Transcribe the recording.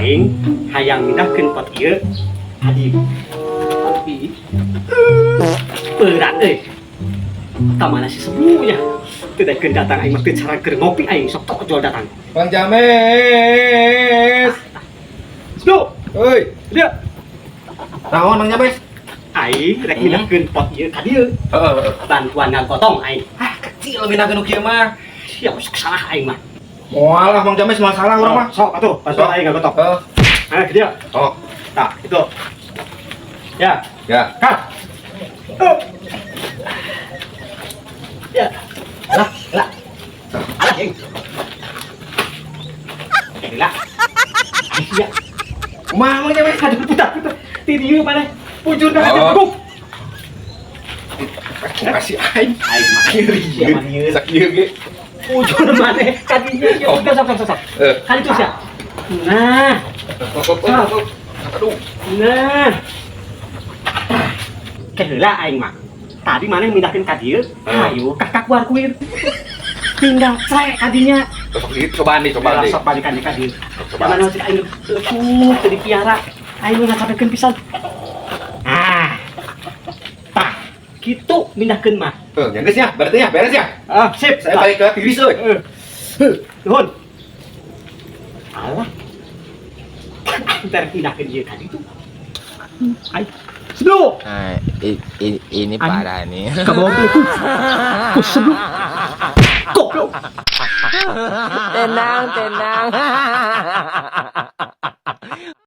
Aing hayang mindahkeun pot ieu ka dieu. Tapi berat euy. Ka mana si Seblu nya? Teu daekeun datang, aing mah teu cara keur ngopi aing sok tojol datang. Bang James. Seblu, Hoi. Dia. Naon, Bang James? Aing rek mindahkeun pot ieu ka dieu. Heeh. Bantuan ngagotong aing. Ah, kecil mindahkeun nu kieu mah. Siap sok salah aing mah. Moal lah, Bang James, moal salah urang mah. Sok atuh, bantuan Sok. Aing ngagotong. Heeh. Ayo ke dia. Oh, Nah, itu. Ya, ya. Kak. Oh. Ya. Lah, lah. Alah, yang. Lah. Iya. Kumaha, Bang James? Aduh, putar, putar. Ti dieu mana? Bujur ka Oh. oh. Kasih aing. Aing mah. Kiri. Sia mah ieu. Sakieu ge. Bujur mana? Kadinya ieu. Oh. Udah, sok, sok, sok. Eh. Kali itu sia. Nah, Aduh. Nah. Ke heula aing mah. Tadi mana mindahkeun ka dieu? Hmm. Hayu ka kakuar kuir. Tinggal cek kadinya. Sok gitu, cobaan nih, cobaan nih. Sok balikan di ka dieu. Cobaan. Zaman cek aing leutik teu dipiara. Aing mah ngacapekeun pisan. Ah. Tah, kitu mindahkeun mah. Eh, yang geus ya, berarti ya, beres ya. Ah, sip. Saya balik ke tiris euy. Eh. Nuhun. Alah. Ntar pindahkeun ieu ka ditu. Ai. Sebelum Nah, ini parah nih. Ka bawah ku. Ku sebelum. Goblok. Tenang, tenang.